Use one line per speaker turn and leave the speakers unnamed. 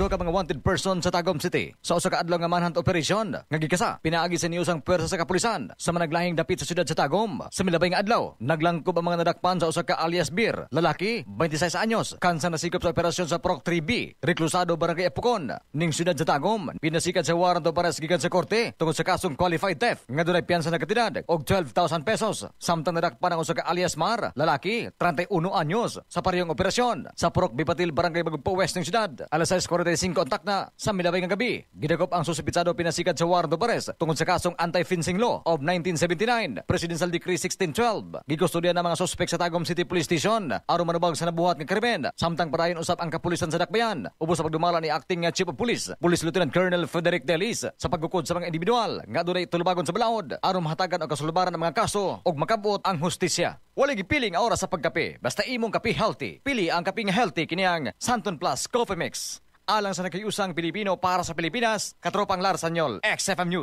duha ka mga wanted person sa Tagum City sa usa ka adlaw nga manhunt operation nga gikasa pinaagi sa niusang puwersa sa kapulisan sa managlahing dapit sa syudad sa Tagum. Sa milabay nga adlaw, naglangkob ang mga nadakpan sa usa ka alias Beer, lalaki, 26 anyos, kansa nasikop sa operasyon sa Purok 3B, Reklusado, Barangay Apokon, ning syudad sa Tagum. Pinasikat sa warrant of arrest gikan sa korte tungod sa kasong qualified theft nga dunay piyansa na kantidad og 12,000 pesos. Samtang nadakpan ang usa ka alias Mar, lalaki, 31 anyos, sa parehong operasyon sa Purok Bipatil, Barangay Magugpo West ng syudad. Alas 6:45 ang takna sa milabay nga gabi. Gidakop ang suspitsado pinasikat sa warrant of arrest tungod sa kasong Anti-Fencing Law of 1979, Presidential Decree 1612. Gikustodiya ang mga suspek sa Tagum City Police Station aron manubag sa nabuhat nga krimen. Samtang padayon usap ang kapulisan sa dakbayan ubos sa pagdumala ni acting nga Chief of Police, Police Lieutenant Colonel Frederick Delis, sa paggukod sa mga individual nga dunay tulubagon sa balaod aron mahatagan og kasulubaran ang mga kaso ug makabot ang hustisya. Wala gipili nga oras sa pagkape, basta imong kape healthy. Pili ang kape nga healthy, kini ang Santon Plus Coffee Mix. Alang sa nagkayusang Pilipino para sa Pilipinas, Katropang Lars Sanyol, XFM News.